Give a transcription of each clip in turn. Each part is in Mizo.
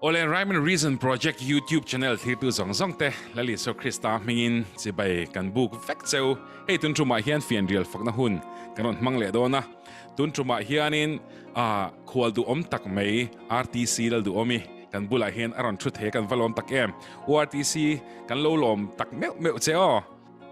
Awle Rhyme and Reason Project YouTube channel thirtu zawng zawng te Lal Isua Krista hmingin chibai kan buk vek cheu. Hei tun tumah hian fianrial fakna hun kan rawn hmang leh dawn a. Tun tumah hianin ah khual duhawm tak mai RTC Lal Duhawmi kan bulah hian a rawn thu thei a kan va lawm tak em. U RTC kan lo lawm tak meuh meuh che aw.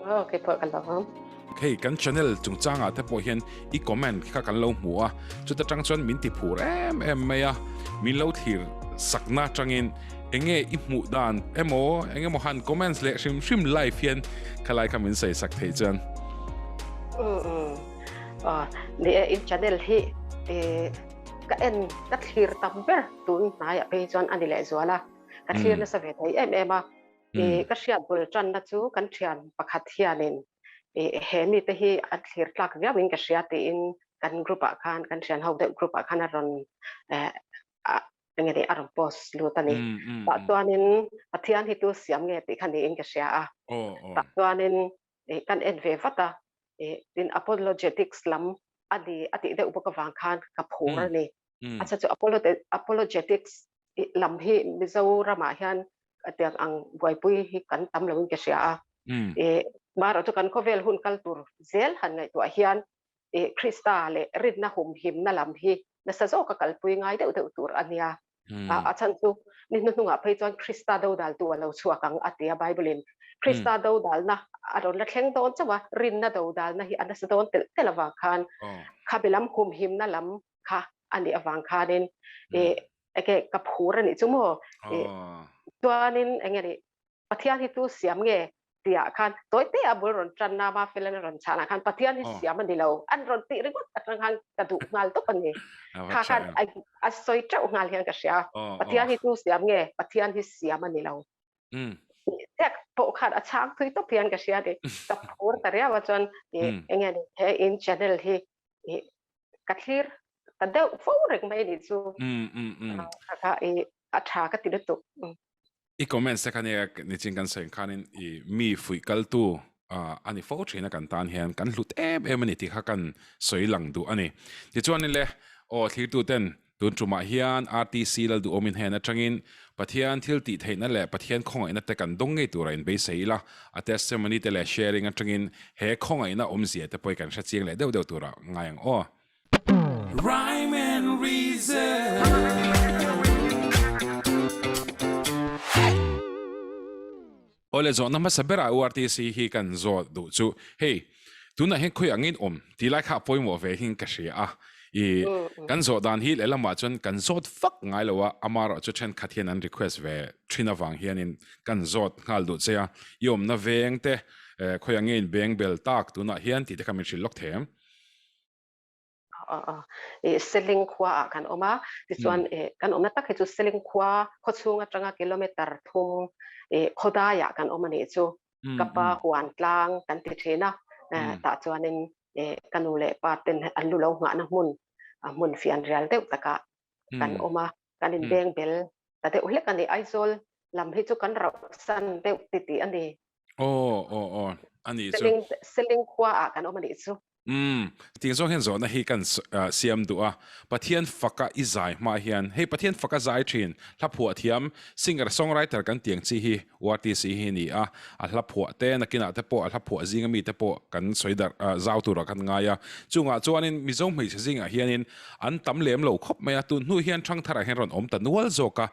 Aw keipawh ka lawm. Hei kan channel chungchangah te pawh hian i comment kha kan lo hmu a, chuta tang chuan min ti phur em em mai a, min lo thlir sakna tangin enge i hmuh dan emaw eng emaw han comments leh hrim hrim live hian khalai kha min sawi sak theih chuan. Um um aw ni e in channel hi ka en ka thlir tam ber tun hnaiah phei chuan a ni leh zual a, ka thlir nasa ve thei em em a. I ka hriat bul tanna chu kan thian pakhat hianin i he mite hi a thlir tlak viauin ka hria tiin kan group ah khan kan thian ho deuh group ah khan a rawn eh enge ni a rawn post lut a ni. Tah chuanin Pathian hi tu siam nge tih kha niin ka hria a. Tah chuanin i kan en ve vat a, i tin apologetics lam a ni a tih deuh bawk avang khan ka phur a ni. A chhan chu apologetics lam hi Mizoramah hian tiang ang buaipui hi kan tam loin ka hria a. I marawh chu kan khawvel hun kal tur zel han ngaihtuah hian i Krista leh rinna humhimna lam hi nasa zawka kalpui ngai deuh deuh tur a nia. A chhan chu ni hnuhnungah phei chuan Krista dodaltu a lo chhuak ang a ti a Bible-in. Krista dodalna a rawn la thleng dawn chauh a, rinna dodalna hi a nasa dawn telh telh avang khan khabe lam humhimna lam kha a nih avang khanin i enge ka phur a nih chu maw i chuanin enge ni Pathian hi tu siam nge tihah khan tawi te a bul rawn tan na Mafelan a rawn chhanah khan Pathian hi siam a ni lo an rawn tih ringawt atang khan ka duh nghal tawp a ni kha khan a sawi teuh nghal hian ka hria Pathian hi tu siam nge Pathian hi siam a ni lo tek pawh khan a chhang thui tawp hian ka hria ni ka phur ta riau a chuan enge ni he in channel hi ka thlir ta deuh fo reng mai ni chu kha i a tha ka ti lutuk. I comments te kha nia nichin kan sawi ang khanin i mi fuih kaltu a ni fo thin a kan tan hian kan hlut em em a ni tih kha kan sawi lang duh a ni. Tichuanin le aw thlirtu ten tun tumah hian RTC Lalduhawmin hnen atangin Pathian thil tih theihna leh Pathian khawngaihna te kan dawng ngei tura inbeisei ila a testimony te leh sharing atangin he khawngaihna awmzia te pawh hi kan hrechiang leh deuh deuh tura ngai ang aw. Rhyme and reason. Awle zawhna hmasa berah URTC hi kan zawt duh chu hei tunah hian khawi angin awm tih lai kha a pawimawh ve hin ka hria a i kan zawh dan hi lehlamah chuan kan zawt vak ngai lo a amarawh chu thenkhat hian an request ve thin avang hianin kan zawt nghal duh che a i awmna veng te khawi angin beng bel tak tunah hian tih te kha min hrilh lawk thei em. Seling khua ah kan awm a, tichuan kan awmna tak hi chu Seling khua khaw chhung atanga kilometer thum khawdai ah kan awm a nih chu. Ka pa huan tlang kan ti thin a, tah chuanin ka nu leh pa ten an lu lo nghahna hmun hmun fian rial deuh takah kan awm a, kan inbeng bel ta deuh hlek a ni. Aizawl lam hi chu kan rauh san deuh titih a ni. Aw aw aw a nih chu. Seling khua ah kan awm a nih chu. Umm, tiang zawng hian zawhna hi kan siam duh a, Pathian faka i zai hma hian, hei Pathian faka zai thin, hla phuah thiam, singer songwriter kan tiang chi hi URTC hi a ni a, a hla phuah te nakinah te pawh a hla phuah zinga mite pawh kan sawi darh zau turah kan ngai a, chungah chuanin Mizo hmeichhe zingah hianin an tam lem lo khawp mai a, tun hnu hian thangtharah hian rawn awm ta nual zawk a,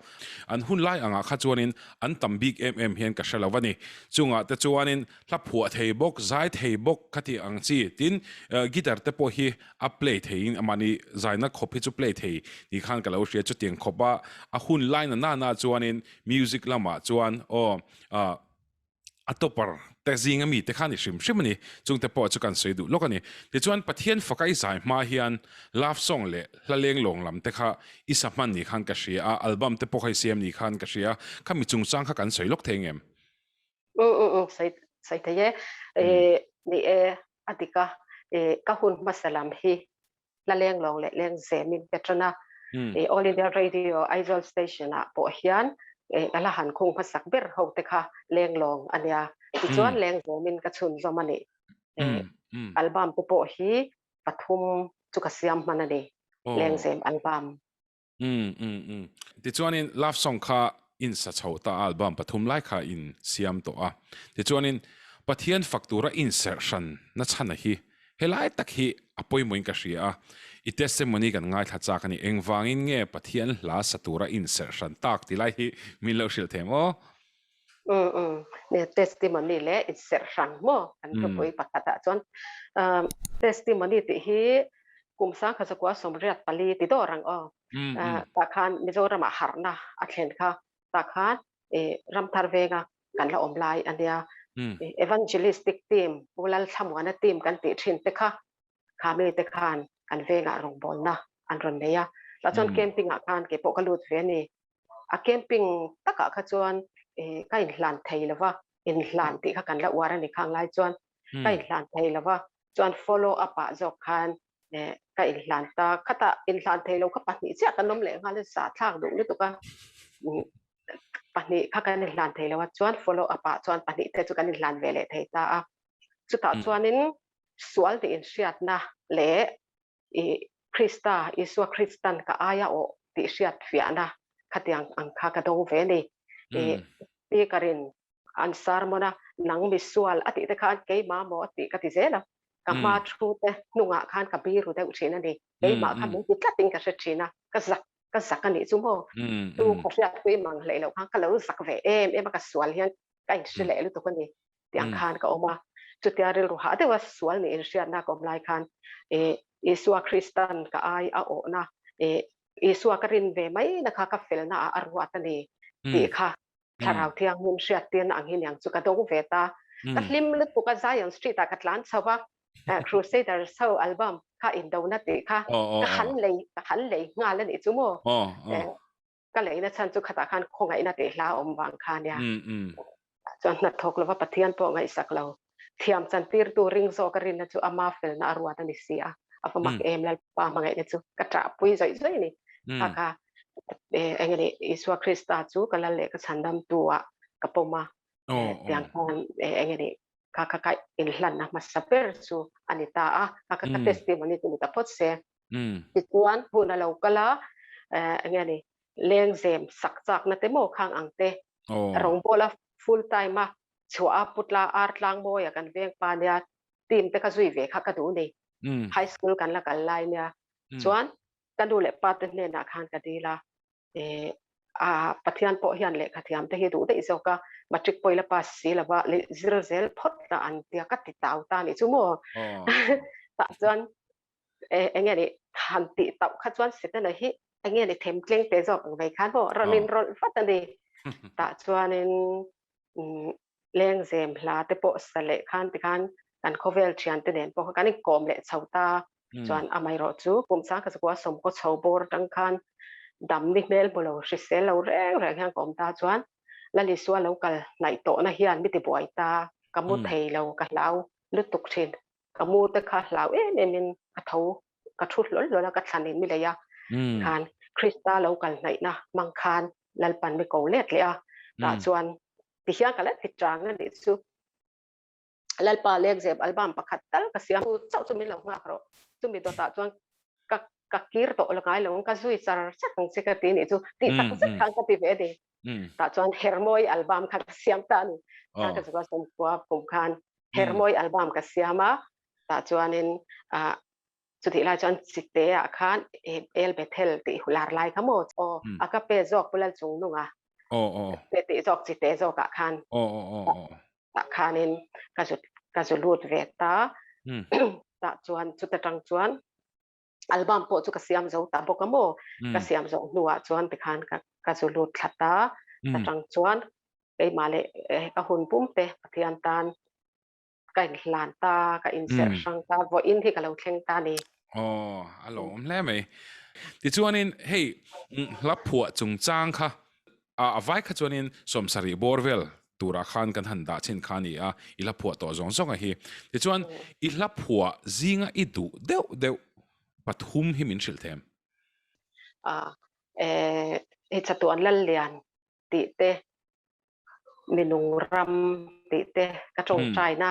an hun lai angah kha chuanin an tam bik em em hian ka hre lo a ni, chungah te chuanin Hla phuah thei bawk, zai thei bawk ka tih ang chi. Tin, guitar te pawh hi a play theiin mahni zaina khawp hi chu play thei ni khan ka lo hria. Chutiang khawpa a hun lai na nana chuanin music lamah chuan aw a topper te zinga mi te kha ni hrim hrim a ni. Chungte pawh chu kan sawi duh lawk a ni. Tichuan Pathian faka i zai hma hian love song leh hla leng lawng lam te kha i sa hman ni khan ka hria a, album te pawh kha i siam ni khan ka hria a, khami chungchang kha kan sawi lawk thei ngem? Sawi sawi thei e. Ni e, a dik a, ka hun hmasa lam hi hla leng lawng leh leng zemin ka tan a. All India Radio Aizawl Station ah pawh hian ka hla han khung hmasak ber ho te kha leng lawng a nia. Tichuan leng zemin ka chhunzawm a ni. Album te pawh hi pathum chu ka siam hman a ni, lengzem album. Umm umm umm. Tichuanin love song kha in sa chho ta a, album pathum lai kha in siam tawh a. Tichuanin Pathian fak tura in serh hran na chhana hi helai tak hi a pawimawhin ka hria a, i testimony kan ngaithla chak a ni. Engvangin nge Pathian hla sa tura in serh hran tak ti lai hi min lo hrilh thei maw? Umm umm. Nia testimony leh in serh hran maw kan thupui pakhatah chuan testimony tih hi kum 1984 ti dawr ang aw. Tah khan Mizoramah harhna a thlen kha tah khan Ramthar venga kan la awm lai a nia. Evangelistic team Pu Lalthlamuana team kan tih thin te kha kha mite khan kan vengah rawngbawlna an rawn nei a. Tah chuan camping ah khan keipawh ka lut ve a ni. A camping takah kha chuan ka inhlan thei lo va, inhlan tih kha kan la uar a ni khang lai chuan ka inhlan thei lo va, chuan follow up ah zawk khan ka inhlan ta. Khatah inhlan thei lo kha pahnih chiah kan awm leh nghal a, zah thlak duh lutuk a. Pahnih kha kan inhlan thei lo a, chuan follow up ah chuan pahnih te chu kan inhlan ve leh thei ta a. Chutah chuanin sual tih inhriatna leh i Krista, Isua Kristan ka aia awh tih hriat fiahna khatiang ang kha ka do ve ni. I speaker-in an sermon a, nang misual a tih te khan keimah maw a tih ka ti zel a, ka hma thu te hnungah khan ka biru deuh thin a ni. Keimah kha min ti tlatin ka hre thin a, ka zak ka zak a nih chu maw? Tu ka hriatpui mang hleih loh khan ka lo zak ve em em a, ka sual hian ka inhre leh lutuk a ni. Tih ang khan ka awm a. Chutia rilru hah deuha sual nih inhriatna ka awm lai khan Isua Kristan ka ai a awhna, Isua ka rin ve mai na kha ka felna ah a ruat a ni tih kha Thlarau Thianghlim hriattirna ang hi niang chu ka dawng ve ta. Ka hlim lutuk a, Zion Street ah ka tlan chho a, Crusaders ho album kha indona tih kha ka han lei ka han lei nghal a nih chu maw. Ka leina chhan chu khatah khan khawngaihna tih hla awm vang kha nia. Chuan hnathawk lova Pathian pawh ngaihsak lo. Thiam chantirtu ring zawk a rinna chu ama felna a ruat a ni si a. A va mak em Lalpa hmangaihna chu ka ṭahpui zawih zawih a ni. Kha kha eng nge ni Isua Krista chu ka lal leh ka chhandamtu ah ka pawm a. Tiang khan eng nge ni kha kha ka inhlanna hmasa ber chu a ni ta a. Kha kha ka testimony chu ni ta phawt se. Tichuan hun a lo kal a, eng nge ni lengzem sak chakna te maw khang ang te rawngbawla full time a chhuah a putla ar tlang mawia kan veng pa nia team te kha zui ve kha ka duh ni. High school kan la kal lai nia. Chuan ka nu leh pa te hnenah khan ka dil a, a Pathian pawh hian lehkha thiam te hi duh daih zawk a, matric pawh i la pass si lo va, leh zir zel phawt la an tia ka ti tau ta nih chu maw. Tah chuan eng nge ni han tih tauh kha chuan Setana hi eng nge ni them tleng te zawk ang mai khan maw rawn in rawlh vat a ni. Tah chuanin lengzem hla te pawh sa leh khan tikhan kan khawvel thian te nen pawh khan kan inkawm leh chho ta. Chuan amaherawh chu kum sang kha chukua sawmkaw chho bawr atang khan dam ni hmel hmu lo hrisel lo reng reng hian ka awm ta chuan Lal Isua lo kal hnaih tawhna hian mi tibuai ta, ka mu thei lo, ka hlau lutuk thin. Ka mu te kha hlau em em in ka tho, ka thu hlawl hlawl a, ka thlan in mi lei a. Khan Krista lo kal hnaihna hmang khan Lalpan mi ko let leh a, tah chuan ti hian ka la ti chang a nih chu. Lalpa Lengzem album pakhat tal ka siam chu chauh chu min lo nghak rawh. Chumi dawtah chuan ka ka kir tawh la ngai lo ang, ka zui char char ang che ka ti nih chu tih tak zet khan ka ti ve a ni. Tah chuan Hermawi album kha ka siam ta a ni. Kha ka zuk a sawmkhua kum khan Hermawi album ka siam a, tah chuanin ah chutih lai chuan Chite ah khan El Bethel tih lar lai kha maw aw a ka pe zawk Pu Lalchungnunga pe tih zawk Chite zawkah khan tah khanin ka zu ka zu lut ve ta tah chuan chuta tang chuan album pawh chu ka siam zo ta bawk a maw ka siam zawh hnuah chuan tikhan ka ka zu lut thla ta ta tang chuan keimah leh ka hun pum te Pathian tan ka inhlan ta ka inserh hrang ta vawiin hi ka lo thleng ta ni. Aw a lawm hle mai. Tichuanin hei hla phuah chungchang kha a vai kha chuanin sawmsarih bawr vel turah khan kan han dah chhin kha a ni a, i hla phuah tawh zawng zawng a hi. Tichuan i hla phuah zinga i duh deuh deuh pathum hi min hrilh them. A hei chatuan Lallian tih te, minung ram tih te, ka tawngtaina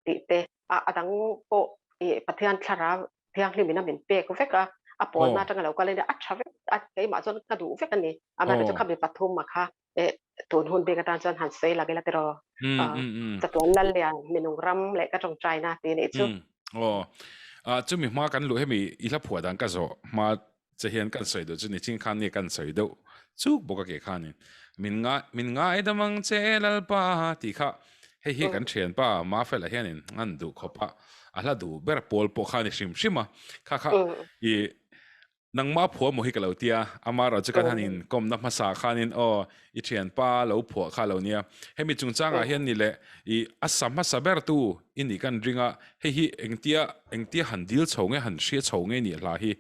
tih te, a dang pawh i Pathian thlarau thianghlim in a min pek vek a. A pawnna atanga lo kal a nia, a tha vek a, keimah chuan ka duh vek a ni. Amaherawhchu kha mi pathum a kha eh tun hun bik atan chuan han sawi lak ila tiraw. Chatuan Lallian minung ram leh ka tawngtaina tih nih chu. Aw, chumi hma kan luh hemi i hla phuah dan ka zawh hma che hian kan sawi duh chu ni chin khan nge kan sawi deuh chuk bawk a ke khanin min ngai min ngaidam ang che Lalpa tih kha hei hi kan thianpa Mafela hianin an duh khawp a a hla duh ber pawl pawh kha a ni hrim hrim a kha kha i nangmah phuah maw hi ka lo tia amaherawh chu kan han inkawmna hmasa khanin aw i thianpa lo phuah kha a lo nia hemi chungchangah hian ni leh i a sa hmasa ber tu i nih kan ring a hei hi engtia engtia han dil chho nge han hria chho nge nih hla hi.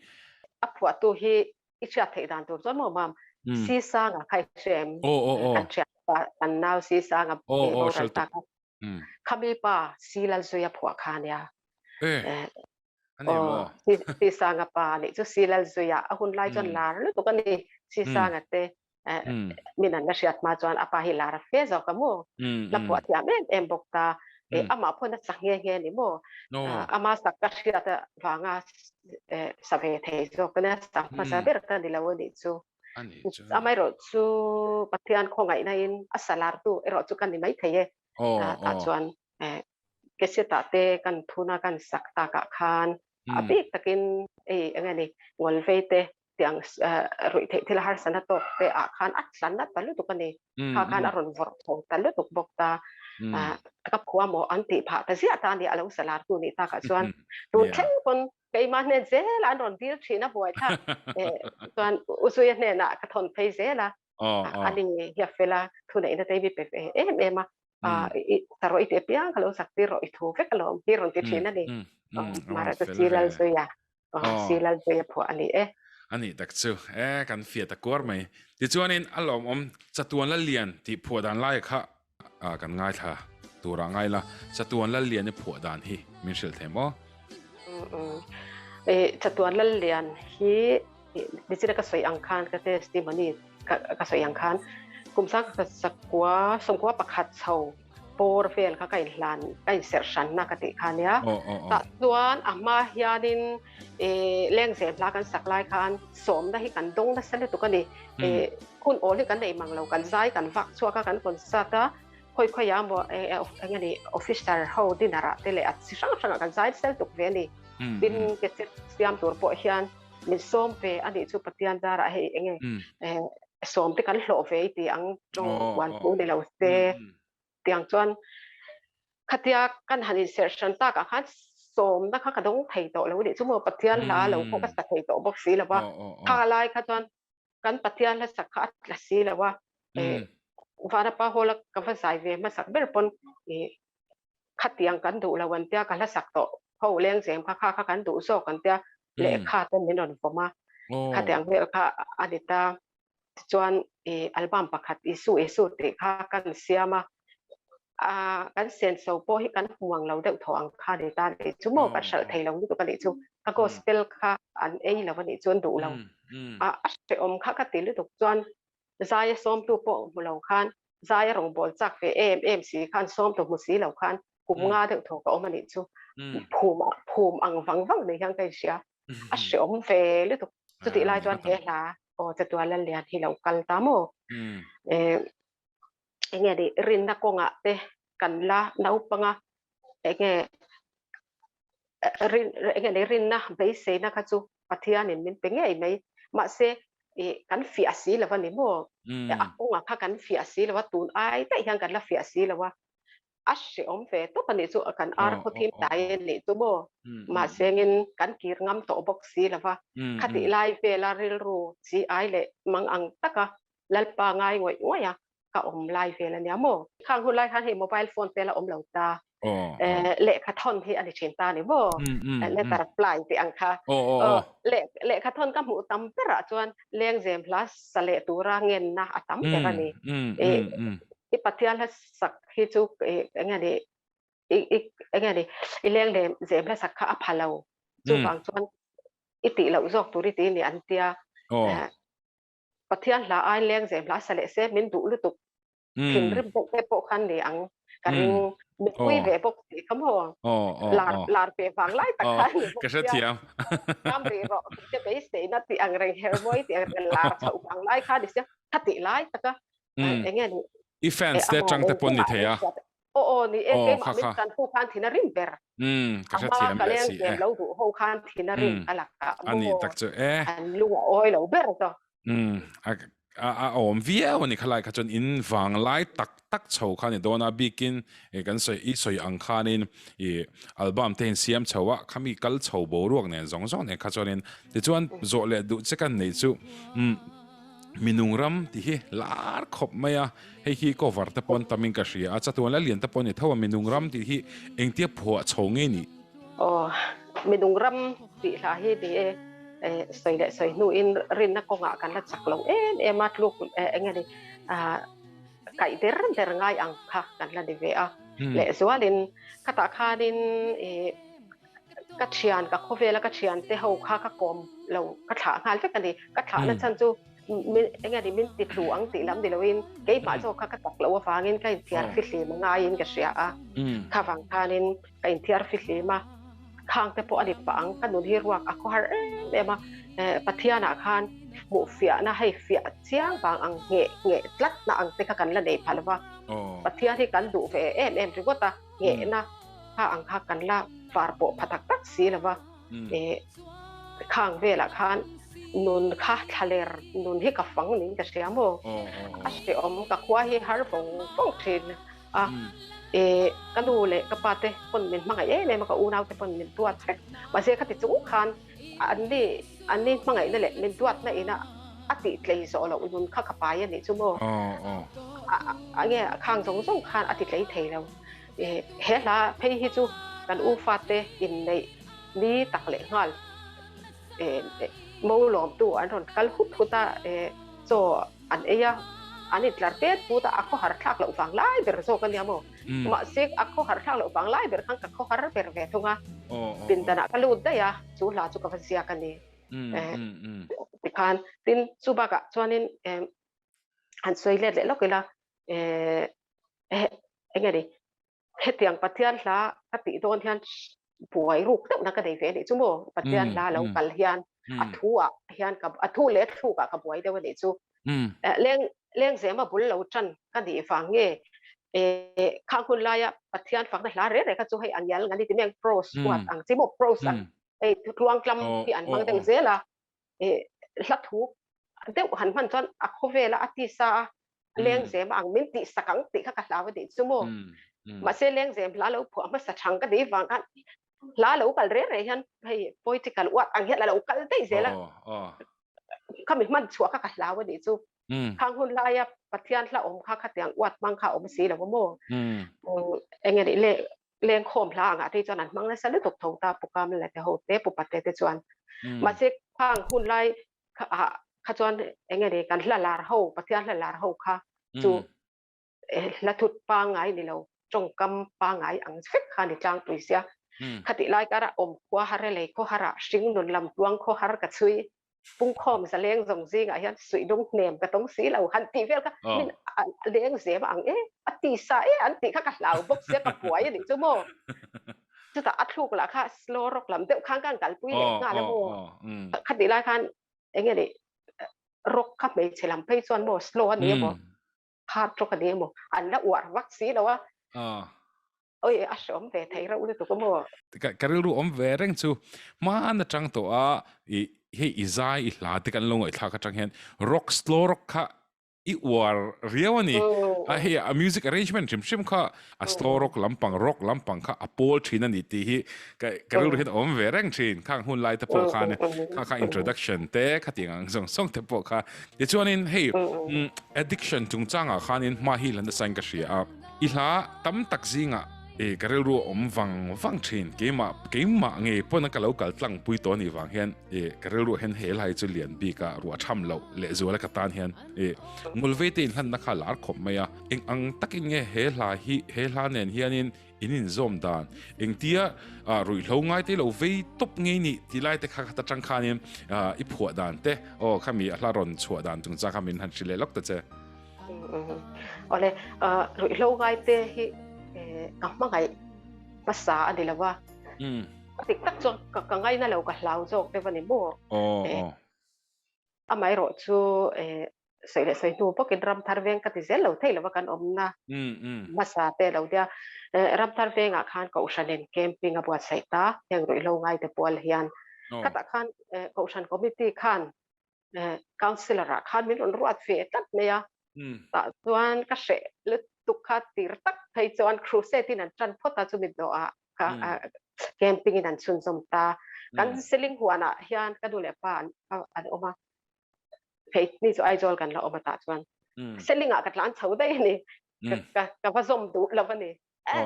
A phuahtu hi i hriat theih dan tur chuan maw mam Sisanga kha i hria em? Kan thianpa kan nau Sisanga boral ta kha. Khami pa Silalzuia phuah kha ania. Aw, Sisanga pa nih chu Silalzuia a hun lai chuan lar lutuk a ni. Sisanga te min an la hriat hma chuan a pa hi lar a fe zawk a maw? La phuah thiam em em bawk ta. Amah pawhin a sak nghe nghe a ni maw? Ama sak ka hriat avanga sa ve thei zawk a nia, sa hmasa ber ka ni lo a nih chu. Amaherawh chu Pathian khawngaihna in a sa lartu erawh chu ka ni maithei e. Tah chuan Cassette-ah te kan thuna kan sak takah khan a bik takin ei eng nge ni Ngawlvei te tiang ruih theih thil harsana tawk te ah khan a tla nat ta lutuk a ni. Kha khan a rawn vawrh chho ta lutuk bawk ta. Ka phua maw an tih phah ta ziah ta a ni a lo sa lartu nih takah chuan tun thleng pawn keimah hnen zel an rawn dil thin a buaithlak chuan U Zuia hnenah ka thawn phei zel a. A ni hi a fel a, thuneihna te hi mi pe ve em em a. Ta rawh i ti apiang ka lo sak tir rawh i thu vek alawm hi rawn ti thin a ni. Mara chu si lal zui a, si lal zui a phuah a ni e. A nih tak chu e, kan fiah ta kuar mai. Tichuanin a lawmawm Chatuan Lallian tih phuah dan lai kha kan ngaithla turah ngai la, Chatuan Lallian i phuah dan hi min hrilh thei maw? Chatuan Lallian hi nichina ka sawi ang khan ka testimony ka sawi ang khan kum sang ka sakua sawmkua pakhat chho bawr vel kha ka inhlan ka inserh hranna ka tih kha nia tah chuan a hma hianin lengzem hla kan sak lai khan sawmna hi kan dawng nasa lutuk a ni hun awl hi kan nei mang lo kan zai kan vak chhuak a kan concert a khawi khawi ah maw eng nge ni officer ho dinner ah te leh a chi hrang hrang ah kan zai sel tuk ve a ni tin cassette siam tur pawh hian min sawm ve a nih chu Pathian zarah hei eng nge sawm te kan hlawh ve i ti ang tawng uan thu ni lo se tiang chuan khatia kan han inserh hran takah khan sawmna kha ka dawng thei tawh lo a nih chu maw Pathian hla lo pawh ka sa thei tawh bawk si lo va kha lai kha chuan kan Pathian hla sak kha a tla si lo a Vanapa Hall a ka va zai ve hmasak ber pawn khatiang kan duh lo an tia ka hla sak tawh ho lengzem kha kha kha kan duh zawk an tia lehkha te min rawn vawm a khatiang vel kha a ni ta tichuan i album pakhat Isu Isu tih kha kan siam a kan senso pawh hi kan hmu ang lo deuh thaw ang kha ni ta nih chu maw kan hralh thei lo lutuk a nih chu ka gospel kha an ei lo a nih chu an duh lo a hrehawm kha ka ti lutuk chuan Zaia sawmtu pawh hmu lo khan Zaia rawngbâwl chak ve em em si khan sawmtu hmu si lo khan kum nga deuh thaw ka awm a nih chu. Phum phum ang vang vang nei hian ka inhria. A hreawm ve lutuk. Chutih lai chuan he hla aw Chatuan Lallian hi lo kal ta maw? Enge ni rinna kawngah te kan la naupanga enge rin enge ni rinna beiseina kha chu Pathianin min pe ngei mai. Mahse i kan fiah si lo a ni maw? A kawngah kha kan fiah si lo a, tun ai daih hian kan la fiah si lo a. A hrehawm ve tawp a nih chu, kan ar khaw thim dai a nih chu maw? Mahse ngin kan kir ngam tawh bawk si lo va. Khatih lai vela rilru chi ai leh mang ang taka Lalpa ngai ngawih ngawih a, ka awm lai vel a nia maw? Khang hun lai khan hei mobile phone te la awm lo ta. Lehkha thawn hi a ni thin ta ni maw? Letter apply tih ang kha. Lehkha thawn ka hmuh tam berah chuan lengzem hla sa leh tura ngenna a tam ber a ni. I Pathian hla sak hi chu eng nge ni eng nge ni i lengzem hla sak kha a pha lo. Chuvang chuan i tih loh zawk tur i ti ni an tia. Pathian hla ai lengzem hla sa leh se min duh lutuk thinrim deuh te pawh khan ni ang ka ring. Mipui ve bawk si kha maw. Lar lar ve vang lai tak kha ni bawk sia. Kam rih rawh tih te beiseina tih ang reng her mawi tih ang reng lar chhoh vang lai kha ni sia. Kha tih lai taka eng nge ni. I fans te tang te pawn ni thei a. Aw aw ni e keimah min tan hu khan thin a rim ber. Ka hrethiam leh si e. A hma ka leng lo duh ho khan thin a rim a lakah maw. A nih tak chu e. An lung a awi lo ber zawk. A a awm viau a ni khalai kha chuan in vanglai tak tak chho kha ni dawn a bikin kan sawi i sawi ang khanin i album te in siam chho a khami kal chho boruak nen zawng zawng nen kha chuanin tichuan zawh leh duh che kan nei chu minung ram tih hi lar khawp mai a hei hi cover te pawh an tamin ka hria a chatuan la lian te pawh a ni tho a minung ram tih hi engtia phuah chho nge ni? Aw minung ram tih hla hi ni e. Sawi leh sawi hnuin rinna kawngah kan la chak lo em em a, tluk eng nge ni kaih der der ngai ang kha kan la ni ve a. Lehzualin khatah khanin ka thian ka khawvela ka thiante ho kha ka kawm lo ka thlah nghal vek a ni. Ka thlahna chhan chu eng nge ni min ti tlu ang tih lam ni loin keimah zawk kha ka chak loh avangin ka inthiar fihlim a ngaiin ka hria a. Kha vang khanin ka inthiar fihlim a, khang te pawh a ni pah ang, ka nun hi ruak a khawhar em em a, Pathianah khan hmuh fiahna hei fiah chiang vang ang ngheh ngheh tlatna ang te kha kan la nei phah lo va, Pathian hi kan duh ve em em ringawt a, nghehna kha ang kha kan la far pawh pha tak tak si lo va, khang velah khan nun kha thlaler nun hi ka fang niin ka hria maw, a hreawm ka khua hi har vawng vawng thin. a e ka nu leh ka pa te pawn min hmangaih em em a ka unau te pawn min duat vek mahse khati chung khan an ni an ni hmangaihna leh min duatna ina a tih tlei zawh loh nun kha ka pai a nih chu maw a nge khang zawng zawng khan a ti tlei thei lo e he hla phei hi chu kan u fate inneih ni tak leh nghal e mo lawmtu an rawn kal hut hut a e chaw an ei a, an intlar pet put a, a khawhar thlak loh vang lai ber zawk a nia maw? Mahse a khawhar thlak loh vang lai ber khan ka khawhar ber ve thung a, pindanah ka lut daih a, chu hla chu ka va ziak a ni. Tikhan, tin chu bakah chuanin han sawi let leh lawk ila, eng nge ni, Hetiang Pathian hla ka tih dawn hian buai ruk deuhna ka nei ve a nih chu maw? Pathian hla lo kal hian a thu ah hian ka a thu leh thluk ah ka buai deuh a nih chu. Leng lengzema bul lo tan ka nih vang nge khang hun laia Pathian fakna hla reng reng kha chu hei a ngial ngan i ti mai ang prose huat ang chi maw prose ang hei tluangtlam hi an hmang deuh zel a hla thu deuh han hman chuan a khawvela a tisa a lengzem ang min tih sak ang tih kha ka hlau a tih chu maw mahse lengzem hla lo phuah hmasa thang ka tih vang khan hla lo kal reng reng hian hei political uat ang hian a lo kal daih zel a khami hman chhuah kha ka hlau a tih chu khang hun laia Pathian hla awm kha khatiang uat hmang kha awm si lo maw eng nge le lengkhawm hla angah te chuan an hmang nasa lutuk tho ta pukam la te ho te pupate te chuan mahse khang hun lai kha chuan eng nge ni kan hla lar ho Pathian hla lar ho kha chu hla thut pangngai ni lo tawngkam pangngai ang vek kha ni tlangpui sia khatih lai kara awm khua har e lei khaw har ah hring nun lam tluang khaw har ka chhui pungkhawm zaleng zawng zingah hian suih lung hnem ka tawng si lo han tih vel kha min leng zem ang e a ti sa e an tih kha ka hlau bawk sia ka buai a nih chu maw chutah a thluk lah kha slow rock lam deuh khan kan kalpui leh nghal a maw khatih lai khan eng nge ni rock kha hmeichhe lam phei chuan maw slow a ni emaw hard rock a ni emaw an la uar vak si lo a oi a hreawm ve thei reuh lutuk a maw ka rilru awm ve reng chu hman atang tawh a i hei i zai i hla te kan lo ngaihthlak atang hian rock slow rock kha i uar riau a ni. A hei a music arrangement hrim hrim kha a slow rock lampang rock lampang kha a pawl thin a ni tih hi ka ka rilru hian a awm ve reng thin. Khang hun lai te pawh khan kha kha introduction te khatiang ang zawng zawng te pawh kha. Tichuanin hei addiction chungchangah khanin hma hi la nasa in ka hria a. I hla tam tak zingah e ka rilru a awm vang vang thin. Keimah keimah ngei pawn a ka lo kal tlang pui tawh a nih vang hian e ka rilru hian he lai chu lian bik a ruah tham loh lehzuala ka tan hian e ngulvei te inhlanna kha a lar khawp mai a. Eng ang takin nge he hla hi he hla nen hianin in inzawm dan engtia ruihhlo ngai te lo vei tawp ngei nih tih lai te kha khat atang khanin i phuah dan te aw khami a hla rawn chhuah dan chungchang kha min han hrilh leh lawk ta che. Awle ruihhlo ngai te hi. ka hmangaih hmasa a ni lo va. Dik tak chuan ka ngaina lo ka hlau zawk deuh a ni maw? Amaherawh chu sawi leh sawi hnu bawkin Ramthar veng ka ti zel lo thei lo va kan awmna hmasa te lo tia. Ramthar vengah khan Kohhranin camping a buatsaih ta heng ruihhlo ngaite pual hian. Khatah khan Kohhran committee khan councillor ah khan min rawn ruat ve tlat mai a. Tah chuan ka hreh lutuk kha tir tak phei chuan crusade in an tan phawt a chumi dawhah kha camping in an chhunzawm ta. Kan seling huanah hian ka nu leh pa an awm a, phei ni chu Aizawl kan la awm a tah chuan seling ah ka tlan chho daih a ni. Ka va zawm duh lo a ni.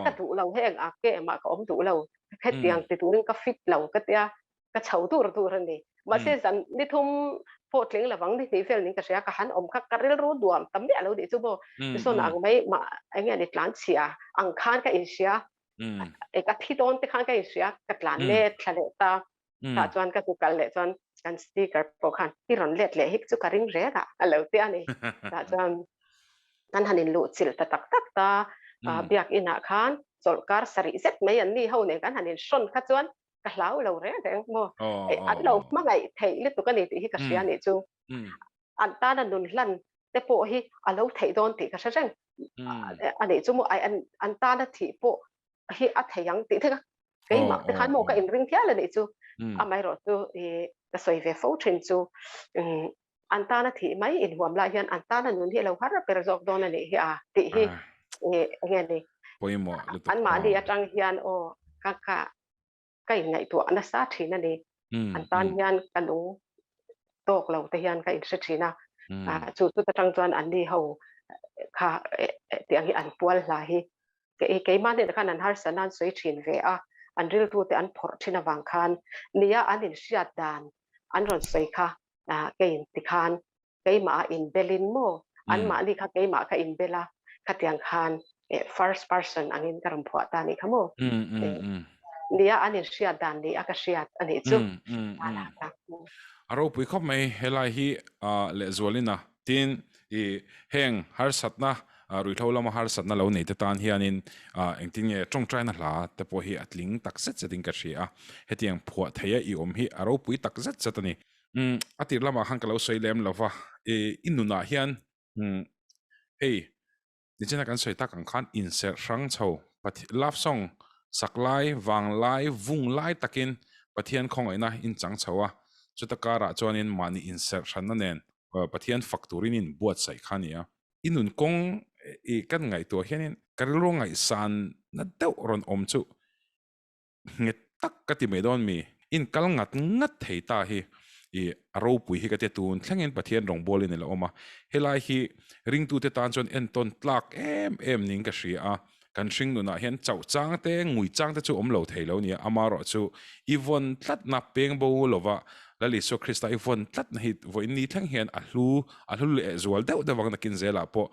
Ka duh lo heng a ke mah ka awm duh lo. Hetiang ti turin ka fit lo ka tia ka chho dur dur a ni. Mahse zan ni thum pawh tling lovang ni hnih vel ning ka hria ka han awm kha ka rilru duam ta miah lo tih chu maw sawn ang mai mah eng nge ni tlan chhia ang khan ka inhria e ka thi dawn te khan ka inhria ka tlan let thla leh ta tah chuan ka zu kal leh chuan kan speaker pawh khan i rawn let leh hi chu ka ring reng a a lo ti a ni. Tah chuan kan han inluh chilh ta tak tak ta biakinah khan chawlhkar sarih zet mai an ni ho nen kan han inhrawn kha chuan ka hlau lo reng reng maw an lo hmangaih theih lutuk a ni tih hi ka hria nih chu an tana nun hlan te pawh hi a lo theih dawn tih ka hre reng a nih chu maw an tana thih pawh hi a thei ang tih thek a keimah te khan maw ka inring hial a nih chu amaherawh chu ka sawi ve fo thin chu an tana thih mai inhuam lai hian an tana nun hi a lo har ber zawk dawn a nih hi a tih hi enge ni pawimawh lutuk anmahni atang hian aw ka ka ka inngaihtuah nasa thin a ni. An tan hian ka nung tawk lo te hian ka inhre thin a. Chu chu atang chuan anni ho kha tiang hi an pual hla hi keimah hnenah khan an harsa nan sawi thin ve a, an rilru te an phawrh thin avang khan nia an inhriat dan an rawn sawi kha kei tikhan keimah a inbelin maw anmahni kha keimah ka inbel a khatiang khan first person angin ka rawn phuah ta anih kha maw nia an inhriat dan ni a ka hriat anih chu a ropui khawp mai helai hi lehzualin a tin i heng harsatna ruihhlo lama harsatna lo nei te tan hianin engtin nge tawngtaina hla te pawh hi a tling tak zet zetin ka hria a hetiang phuah theia i awm hi a ropui tak zet zet a ni. Umm a tir lamah khan ka lo sawi lem lo va, i i nunah hian umm hei nichina kan sawi tak ang khan inserh hrang chho Pathian love song sak lai vang lai vung lai takin Pathian khawngaihna inchang chho a, chuta karah chuanin mahni inserh hranna nen Pathian fak turin in buatsaih kha a ni a. I nun kawng i kan ngaihtuah hianin ka rilru ngaihsanna deuh rawn awm chu Nghet tak ka ti mai dawn mi? In kal ngat ngat thei ta hi i a ropui hi ka tia tun thlengin Pathian rawngbawlin i la awm a, helai hi ringtute tan chuan entawn tlak em em niin ka hria a, kan hring nunah hian chauh chang te ngui chang te chu awm lo thei lo nia, amaherawh chu i vawn tlatna peng bo lova Lal Isua Krista i vawn tlatna hi vawiin ni thleng hian a hlu a hlu leh zual deuh deuh ang nakin zelah pawh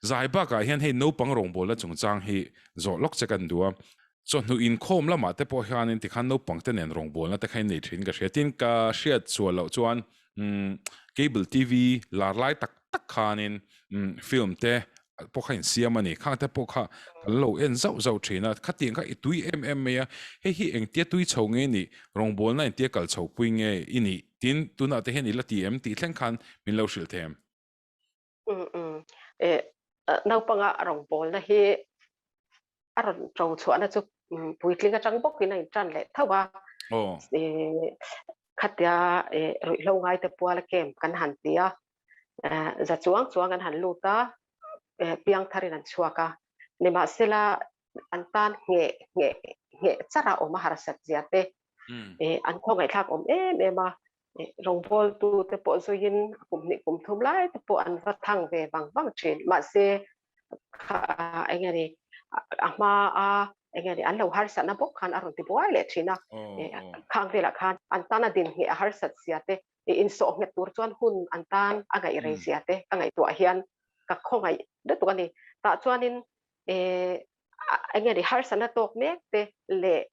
zai bakah hian hei naupang rawngbawlna chungchang hi zawh lawk che kan duh a. Chawhnu inkhawm lamah te pawh hianin tikhan naupang te nen rawngbawlna te kha in nei thin ka hria. Tin, ka hriat sual loh chuan cable TV lar lai tak tak khanin film te pawh kha in siam a ni. Khang te pawh kha kan lo en zauh zauh thin a. Khatiang kha i tui em em mai a. Hei hi engtia tui chho nge i nih? Rawngbawlna engtia kal chho pui nge i nih? Tin, tunah te hian i la ti em tih thleng khan min lo hrilh thei em? Naupanga rawngbawlna hi a rawn ṭo chhuahna chu puitling aṭang bawkin a inṭan leh tho a. Khatia ruihhlo ngaite puala camp kan han ti a, za chuang chuang an han lut a, piangtharin an chhuak a. Nimahsela an tan ngheh ngheh ngheh char a awm a harsat zia te, an khawngaihthlak awm em em a. Rawngbawltute pawh zuiin kum hnih kum thum lai te pawh an va thang ve vang vang thin. Mahse, kha eng nge ni a hma a eng nge ni an lo harsatna bawk khan a rawn ti buai leh thin a. Khang velah khan an tana din ngheh a harsat zia te, insawh nghet tur chuan hun an tan a ngaih rei zia te ka ngaihtuah hian ka khawngaih lutuk a ni. Tah chuanin eng nge ni harsatna tawk mek te leh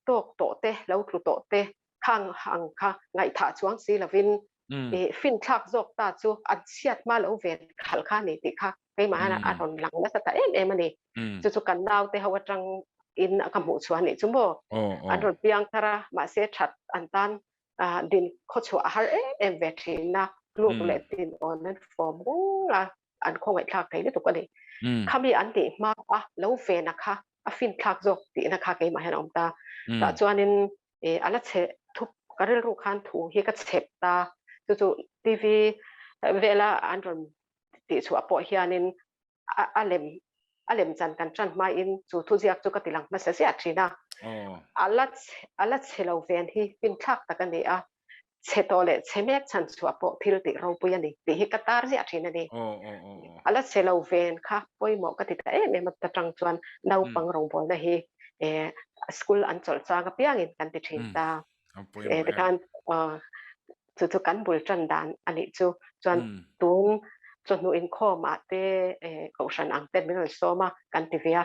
tawk tawh te, lo tlu tawh te khang ang kha ngaihthah chuang si lovin finthlak zawk ta chu an chhiat hma lo ven khalh kha a ni tih kha. Keimah hian a rawn lang nasa ta em em a ni. Chu chu kan naute ho atang in ka hmuh chhuah a nih chu maw. An rawn piang thar a, mahse that an tan din khawchhuah a har em em ve thin a, tluk leh din awn an fawm reng a, an khawngaihthlak thei lutuk a ni. Khami an tih hma a lo vena kha a finthlak zawk tihna kha keimah hian a awm ta. Tah chuanin a la chhe thup ka rilru khan thu hi ka chhep ta. Chu chu TV vela an rawn tih chhuah pawh hianin a lem a lem chan kan tan hmain chu thuziak chu ka ti lang hmasa ziah thin a. A la a la chhe lo ven hi finthlak tak a ni a, chhe tawh leh chhe mek chhan chhuah pawh thil tih ropui a ni tih hi ka tar ziah thin a ni. A la chhe lo ven kha pawimawh ka ti ta em em a ta tang chuan naupang rawngbawlna hi school an chawlh chang apiangin kan ti thin ta. Tikhan chu chu kan bul tan dan a nih chu. Chuan tun chawhnu inkhawm ah te kohhran ang ten min rawn sawm a kan ti ve a.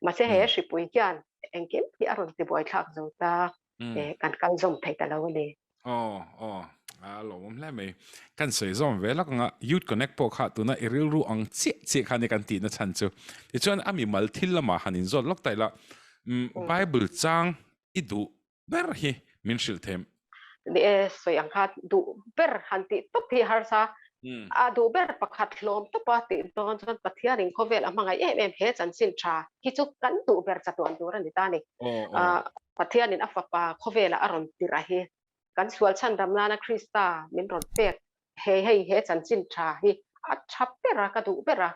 Mahse he hripui hian engkim hi a rawn ti buaithlak zo ta kan kal zawm thei ta lo a ni. Aw aw a lawmawm hle mai. Kan sawi zawm ve lawk ang a, Youth Connect pawh kha tuna i rilru ang chiah chiah kha nia kan tihna chhan chu. Tichuan a mimal thil lamah han inzawt lawk ta ila, Bible chang i duh ber hi min hrilh them. Ni e, sawi ang kha duh ber han tih tawp hi harsa. A duh ber pakhat hlawm tawp a tih dawn chuan Pathianin khawvel a hmangaih em em he chanchin tha hi chu kan duh ber chatuan tur a ni ta a ni. Pathianin a fapa khawvelah a rawn tirh a hi kan sual chhandam nana Krista min rawn pek hei hei he chanchin tha hi a tha ber a, ka duh ber a.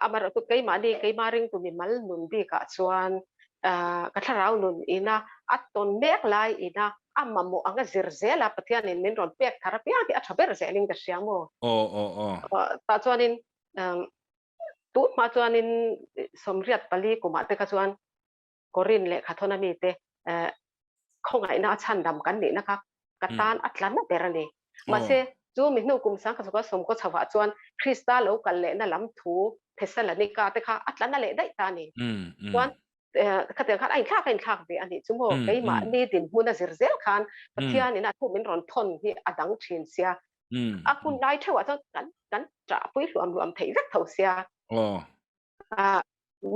Amaherawhchu keimahni keimah ringtu mimal nun bikah chuan ka thlarau nun ina a tawn mek lai ina a mamawh anga zir zel a Pathianin min rawn pek thar apiang hi a tha ber zelin ka hria maw? Tah chuanin tun hma chuanin 84 kumah te kha chuan Korin lehkha thawn ami te khawngaihna a chhandam kan nihna kha ka tan a tla na ber a ni. Mahse, chu mi hnu kum sang kha chhuka sawmkaw chhovah chuan Krista lo kal lehna lam thu Thessalonika te kha a tla na leh daih ta a ni. Chuan khatiang khan a inthlak a inthlak ve a nih chu maw? Keimahni dinhmun a zir zel khan Pathianin a thu min rawn thawn hi a dang thin sia. A hun lai theuhah chuan kan kan ṭahpui hluam hluam theih vek tho sia.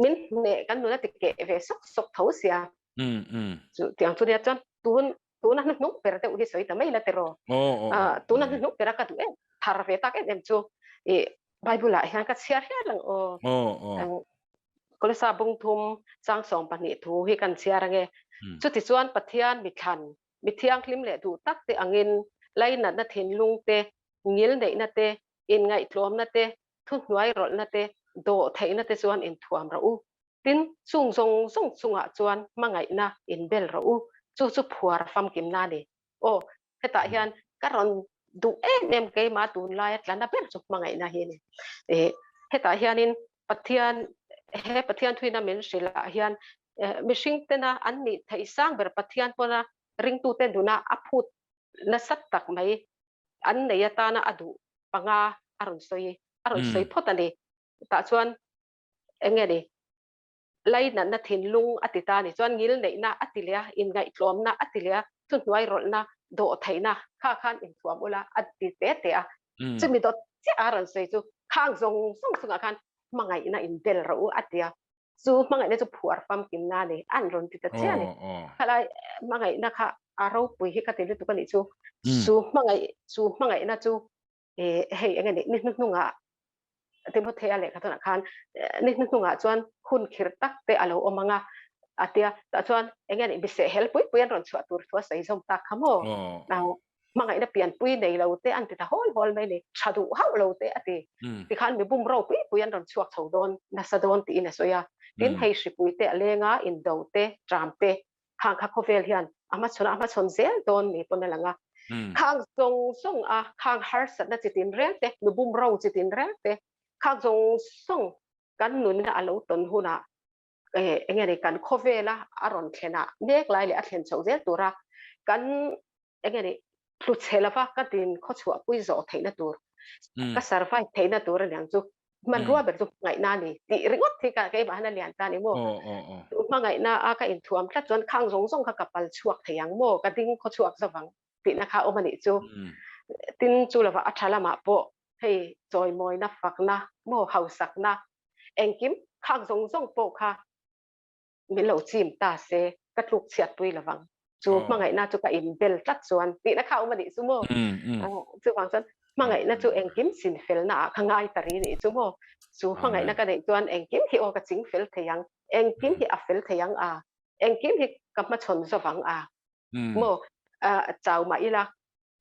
Min hneh kan nuna ti keh ve sawk sawk tho sia. Chu tiang chu nia chuan tun tuna hnuhnung ber deuh hi sawi ta mai la tiraw. Tuna hnuhnung bera ka duh em thar ve tak em em chu i Bible ah hian ka chhiar hial ang aw. Kolosa bungthum chang 12 thu hi kan chhiar ange. Chuti chuan Pathian mithlan mi thianghlim leh duh tak te angin lainatna thinlung te ngil neihna te inngaihtlawmna te thuhnuai rawlhna te, dawh theihna te chuan inthuam rawh u. Tin, chung zawng zawng chungah chuan hmangaihna inbel rawh u. Chu chu phuar famkimna a ni. Aw, hetah hian ka rawn duh em em keimah tunlaia tlana ber chu hmangaihna hi a ni. Ih, hetah hianin Pathian, he Pathian thuina min hrilhah hian mihring tena an nih theih sang ber Pathian pawna ringtute nuna a phut nasat tak mai an nei atana a duh panga a rawn sawi a rawn sawi phawt a ni. Tah chuan eng nge ni lainatna thinlung a ti ta a ni. Chuan ngil neihna a ti leh a, inngaihtlawmna a ti leh a, thuhnuai rawlhna, dawhtheihna kha khan inthuam ula a ti te te a. Chumi dawt chiah a rawn sawi chu khang zawng zawng chungah khan hmangaihna inbel rawh u a ti a. Chu hmangaihna chu phuar famkimna a ni, an rawn ti ta chiah a ni. Khalai hmangaihna kha a ropui hi ka ti lutuk a nih chu. Chu hmangaih, chu hmangaihna chu hei eng nge ni, ni hnuhnungah Timothea lehkha tunah khan ni hnuhnungah chuan hun khir tak te a lo awm ang a, a tia. Tah chuan eng nge ni, biseh hel pui pui an rawn chhuah tur thu a sawi zawm tak kha maw? Hmangaihna pianpui nei lo te an ti ta hawl hawl mai ni, tha duh hauh lo te a ti. Tikhan mi bum ro pui pui an rawn chhuak chho dawn nasa dawn tiin a sawi a. Tin, hei hripui te a leng a, indo te, ṭam te, khang kha khawvel hian a hmachhawn a, a hmachhawn zel dawn ni pawn a lang a. Khang zawng zawng a, khang harsatna chi tin reng te, mi bum ro chi tin reng te, khang zawng zawng kan nunna a lo tawn hunah eng nge ni kan khawvela a rawn thlen ah mek lai leh a thlen chhoh zel tura kan eng nge ni tlu chhe lova ka din khawchhuah pui zawh theihna tur ka survive theihna tur a niang chu hmanrua ber chu hmangaihna a ni tih ringawt hi ka keimah hian a lian ta a ni maw chu hmangaihna a ka inthuam tlat chuan khang zawng zawng kha ka pal chhuak thei ang maw ka ding khawchhuak zo vang tihna kha a awm a nih chu tin chu lova a tha lamah pawh. Hei chawimawina fakna maw hausakna engkim khak zawng zawng pawh kha min lo chim ta se ka tluk chhiat pui lovang. Chu hmangaihna chu ka inbel tlat chuan tihna kha a awm a nih chu maw. Chuvang chuan hmangaihna chu engkim chin felna ah ka ngai ta ri nih chu maw. Chu hmangaihna ka neih chuan engkim hi aw ka ching fel thei ang, engkim hi a fel thei ang a, engkim hi ka hmachhawn zawvang a maw. Chau mah ila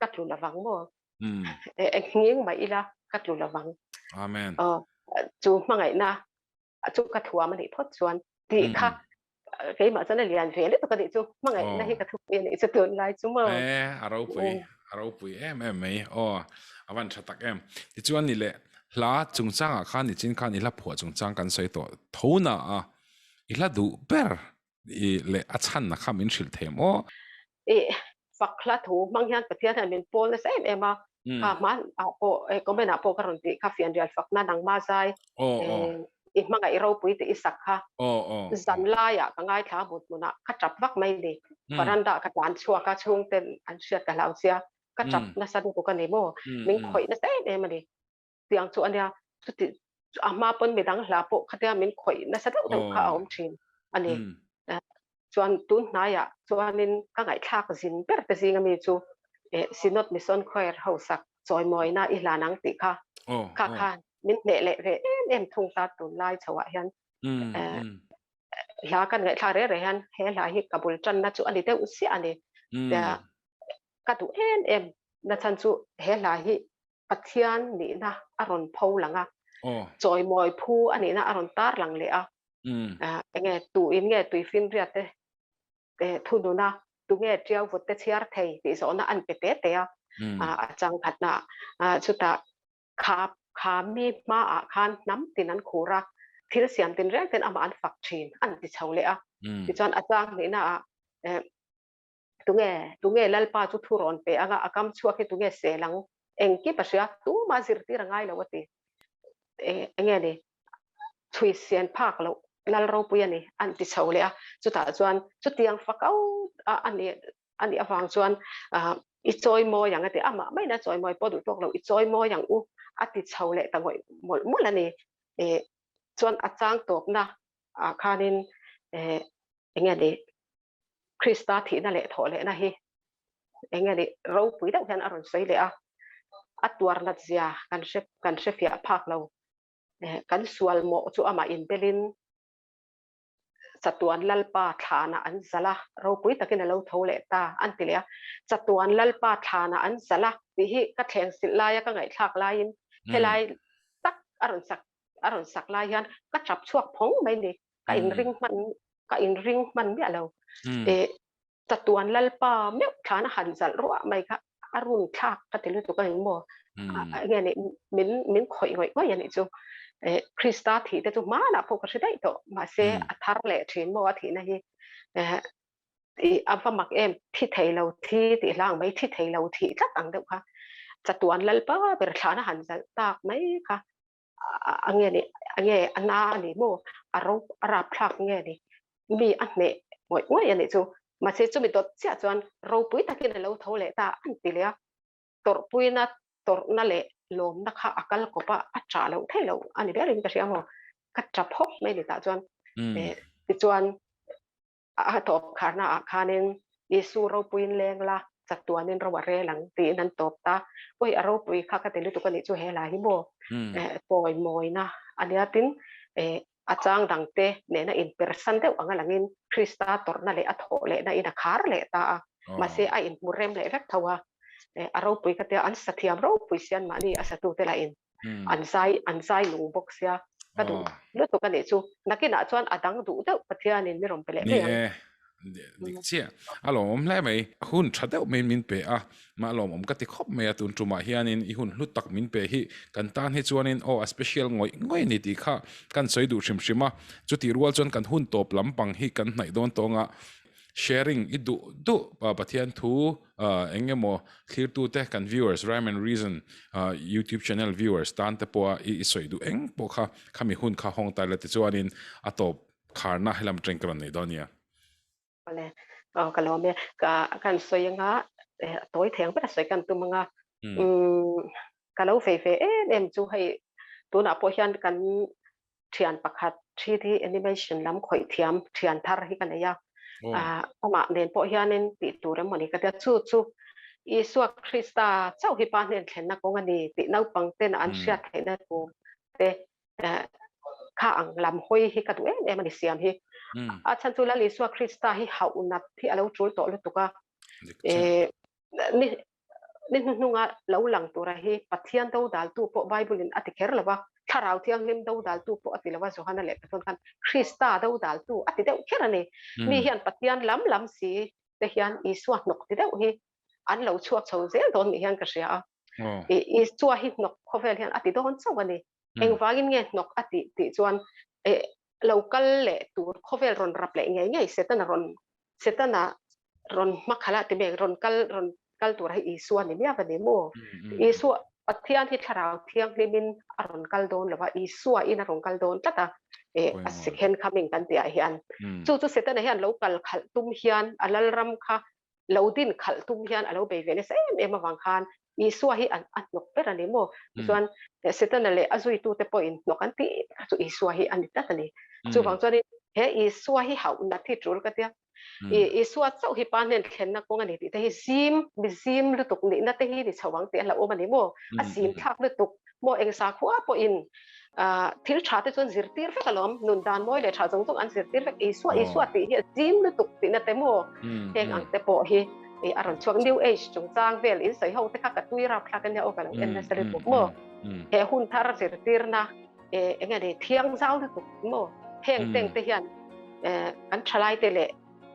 ka tlu lovang maw. Nghing mah ila ka tlu lovang. Amen. Chu hmangaihna chu ka thuam a nih phawt chuan tih kha keimah chuan a lian ve lutuk a nih chu hmangaihna hi ka thupui a nih chu tun lai chu maw. E a ropui a ropui em em mai aw a van tha tak em tichuan ni leh hla chungchangah khan nichin khan i hla phuah chungchang kan sawi tawh tho na a i hla duh ber i leh a chhanna kha min hrilh thei maw? I fak hla thu hmang hian Pathian hian min pawl nasa em em a, kha hman ah pawh comment ah pawh ka rawn tih kha fianrial fakna nangma zai i hmangaih ropui tih i sak kha zan laiah ka ngaithla a hmut hmunah ka tap vak mai ni. Veranda ah ka tlan chhuak a, chhungten an hriat ka hlau sia, ka tap nasa lutuk a ni maw, min khawih nasa em em a ni. Tiang chu a nia, chuti a hma pawn midang hla pawh khatia min khawih nasa deuh deuh kha a awm thin a ni. Chuan tun hnaiah chuanin ka ngaihthlak zin ber te zing ami chu Synod Mission Choir ho sak chawimawina i hlan ang tih kha kha khan min hneh leh ve em em thung ta tunlai chhoah hian hla kan ngaihthlak reh reh hian he hla hi ka bul tanna chu a ni deuh chiah a ni. Ka duh em em nachhan chu he hla hi Pathian nihna a rawn pho lang a, chawimawi phu a nihna a rawn tar lang leh a. Enge tu in nge tuifinriat te thunun a, tu nge tiau vut te chhiar thei tih zawhna an pe te te a, a chang khatna chutah kha kha mi hmaah khan hnam tin an khur a, thil siam tin reng ten amah an fak thin an ti chho leh a. Tichuan a chang nihna ah Tunge, tunge Lalpa chu thu rawn pe anga a kam chhuak hi tunge sel ang? Engkip a hria, tumah zirtir a ngai lo a ti. Enge ni, chhui sian phak loh Lal ropui a ni, an ti chho leh a. Chutah chuan chutiang fakau a nih a nih avang chuan i chawi mawi ang a ti. Amah maiin a chawi mawi pawh duh tawk lo, i chawi mawi ang u a ti chho leh ta ngawih mawlh mawlh a ni. Chuan a chang tawpna ah khanin enge ni, Krista thihna leh thawh lehna hi eng nge nih ropui deuh hian a rawn sawi leh a, a tuar nat zia kan hre kan hre fiah phak lo. Kan sual mawh chu amah inbelin chatuan Lalpa thlanah an zalh a, ropui takin a lo tho leh ta an ti leh a. Chatuan Lalpa thlanah an zalh a tih hi ka thleng silh laia ka ngaihthlak laiin helai tak a rawn sak a rawn sak lai hian ka tap chhuak phawng mai ni. Ka inring hman ka inring hman miah lo. E chatuan Lalpa meuh thlan a han zalh ruah mai kha a run thlak ka ti lutuk a engmaw nge ni min min khawih ngawih ngawih a nih chu. E Krista thih te chu hmanah pawh ka hre daih tawh mahse a thar leh thin maw a thihna hi e i a va mak em thi thei lo thi tih hlang mai thi thei lo thih tlat ang deuh kha chatuan Lalpa ber thlan a han zalh tak mai kha a nge ni a nge a na a ni maw a ro a rapthlak nge ni mi a hneh ngawih ngawih a nih chu mahse chumi dawt chiah chuan ropui takin a lo tho leh ta an ti leh a tawrhpuina tawrhna leh lawmna kha a kal kawp a a ṭah loh theih loh a ni berin ka hria maw ka ṭap hawk mai ni tah chuan tichuan A tawp kharna ah khanin Isu ropuiin leng la, chatuanin ro a rel ang tiin an tawp ta. Awi a ropui kha ka ti lutuk a nih chu he hla hi maw pawi mawina a nia tin a chang dangte nena inpersan deuh anga langin Krista tawrhna leh a thawh lehna in a khar leh ta a, mahse a inhmu rem leh vek tho a, a ropui ka tia an sathiam ropui sian mahni a satute lahin an zai an zai lung bawk sia ka duh lutuk a nih chu nakinah chuan a dang duh deuh Pathianin mi rawn pe leh mai ang. Ni e, dik chiah. A lawmawm hle mai. Hun tha deuh mai min pe a, mah lawmawm ka ti khawp mai a tun tumah hianin i hun hlu tak min pe hi kan tan hi chuanin aw a special ngawih ngawih a ni tih kha kan sawi duh hrim hrim a, chutih rual chuan kan hun tawp lampang hi kan hnaih dawn tawng a, sharing i duh duh Pathian thu Eng emaw thlirtute kan viewers Rhyme and Reason YouTube channel viewers tan te pawha i sawi duh eng pawh kha khami hun kha hawng ta ila tichuanin a tawp kharna helam atangin ka rawn nei dawn nia. Awle, aw ka lawm e. Ka kan sawi anga tawi thei ang ber a sawi kan tum anga. ka lo vei ve em em chu hei tunah pawh hian kan thian pakhat 3D animation lam khawih thiam thian thar hi ka nei a, amah nen pawh hianin tih tur em mawni ka tia chu chu Isua Krista chauh hi pa hnen thlenna kawng a ni tih naupang ten an hriat theihna tur te kha ang lam hawi hi ka duh em em a ni siam hi. A chhan chu Lal Isua Krista hi hauh nat hi a lo tul tawh lutuk a. Ni ni hnuhnunga lo lang tura hi Pathian dodaltu pawh Bible in a ti kher lo va, Thlarau Thianghlim dodaltu pawh a ti lo va, Johana lehkha chuan khan Krista dodaltu a ti deuh kher a ni. Mi hian Pathian lam lam si te hian Isua hnawk ti deuh hi an lo chhuak chho zel dawn ni hian ka hria a. Isua hi hnawk khawvel hian a ti dawn chauh a ni. Engvangin nge hnawk a tih tih chuan lo kal leh tur khawvel rawn rap leh ngei ngei Setana rawn Setana rawn hmakhala ti mek rawn kal rawn kal tur hi Isua ni miau a ni maw? Isua Pathian hi thlarau thianghlimin a rawn kal dawn lo va, Isua in a rawn kal dawn tlat a, a second coming kan tih ah hian. Chu chu Setana hian lo kal khalh tum hian a lalram kha lo din khalh tum hian a lo bei ve nasa em em avang khan Isua hi a hnawk ber a ni maw? Tichuan Setana leh a zuitute pawhin hnawk an tih ber chu Isua hi a ni tlat a ni. Chuvang chuanin he Isua hi hauh nat hi tul ka tia. Isua chauh hi Pa hnen thlenna kawng a ni tih te hi zim, mi zim lutuk nihna te hi ni chho ang tih a hlauhawm a ni maw? A zim thlak lutuk maw? Eng sakhua pawhin thil tha te chuan zirtir vek alawm, nun dan mawi leh tha zawng zawng an zirtir vek, Isua Isua tih hi a zim lutuk tihna te maw heng ang te pawh hi a rawn chhuak New Age chungchang vel in sawi ho te kha ka tui rap thlak ania aw ka lo en nasa lutuk maw he hun thar zirtirna eng nge ni thiang zau lutuk maw heng teng te hian kan thalai te leh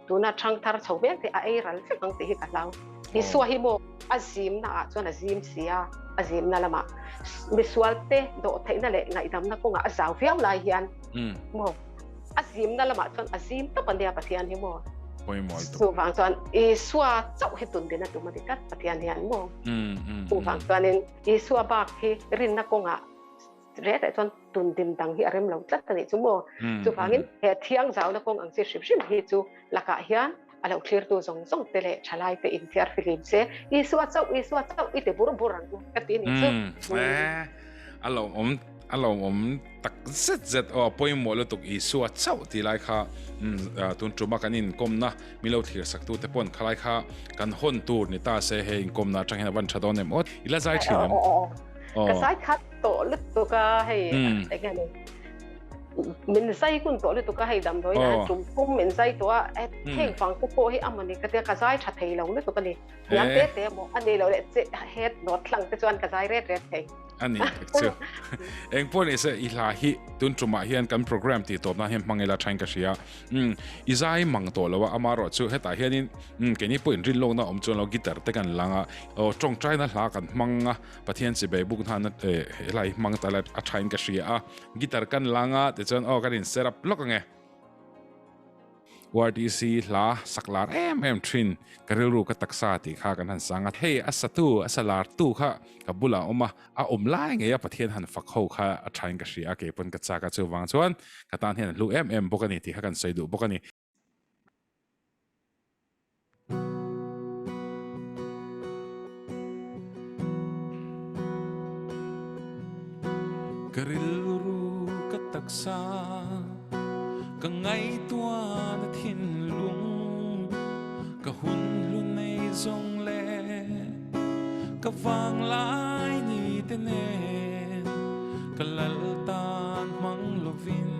Tuna thangthar chho mek te a ei ral vek ang tih hi ka hlau. Isua hi maw a zimna ah chuan a zim si a, a zimna lamah misual te dawhtheihna leh ngaihdamna kawngah a zau viau lai hian maw a zimna lamah chuan a zim tawp a nia Pathian hi maw. Chuvang chuan Isua chauh hi tun din a tum a ti tlat Pathian hian maw. Chuvang chuanin Isua bak hi rinna kawngah Reh reh chuan tun dim dang hi a rem lo tlat a nih chu maw? Chuvangin he thiang zauna kawng ang chi hrim hrim hi chu lakah hian a lo thlirtu zawng zawng te leh thalai te inthiar fihlim se, Isua chauh, Isua chauh i ti bur bur ang u ka ti nih chu. A lawmawm, a lawmawm tak zet zet aw, a pawimawh lutuk Isua chauh tih lai kha tun tuma kan inkawmna min lo thlir sak tute pawn khalai kha kan hawn tur ni ta se hei inkawmna atang hian a van tha dawn em aw, i la zai thin em? Ka zai khat tawh lutuk a hei enge ni min zai hun tawh lutuk a hei damdawi na tum thum min zai tawh a heng vang te pawh hi amawni ka tia ka zai tha thei lo lutuk a ni hniam te te maw a ni lo leh che het nawt hlang te chuan ka zai ret ret thei a ni tak chu eng pawh ni se i hla hi tun tumah hian kan program tih tawp nan hian hmang ila thain ka hria i zai mang tawh lo a amarawh chu hetah hianin keini pawh inrin lawkna awm chuan lo guitar te kan lang a tawngtaina hla kan hmang a Pathian chibai buk hnan helai hmang ta la a thain ka hria a, guitar kan lang a tichuan aw kan in set up lawk ange. URTC hla sak lar em em thin ka rilru ka taksa tih kha kan han sang a, hei a satu a sa lar tu kha ka bulah a awm a, a awm lai ngei a Pathian han fak ho kha a thain ka hria a, keipawn ka chak a chuvang chuan ka tan hian a hlu em em bawk a ni tih kha kan sawi duh bawk a ni. Ka rilru ka taksa ka ngaihtuahna thinlung ka hun hlu nei zawng leh ka vanglai ni te nen ka lal tan hmang lovin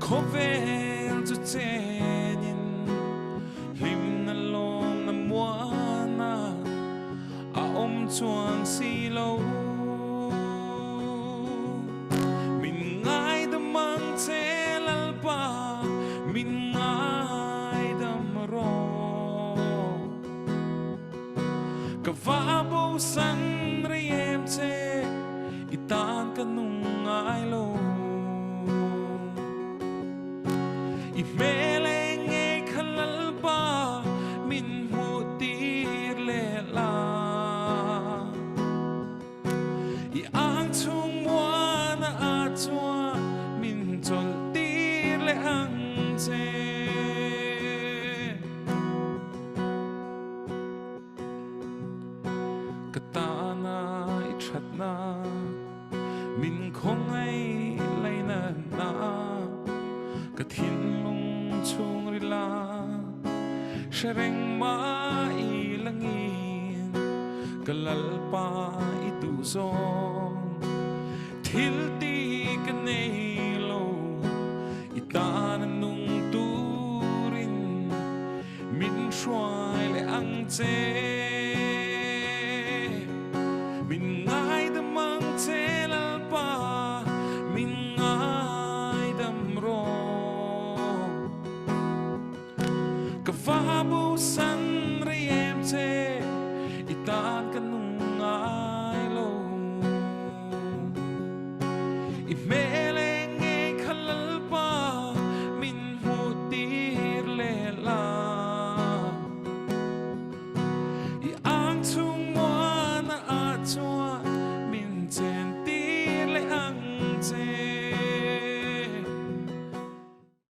Khawvel chu chenin hlimna lawmna muana a awm chuang si lo. Min ngaidam ang che Lalpa, min ngaidam rawh. Ka va bosan rei em che, i tan ka nung ngai lo. I hmel eng. Khawngaih lainatna ka thinlung chhungril a hre reng mah i langin ka Lalpa i duh zawng thil ti ka nei lo i tan a nung turin min hruai leh ang che.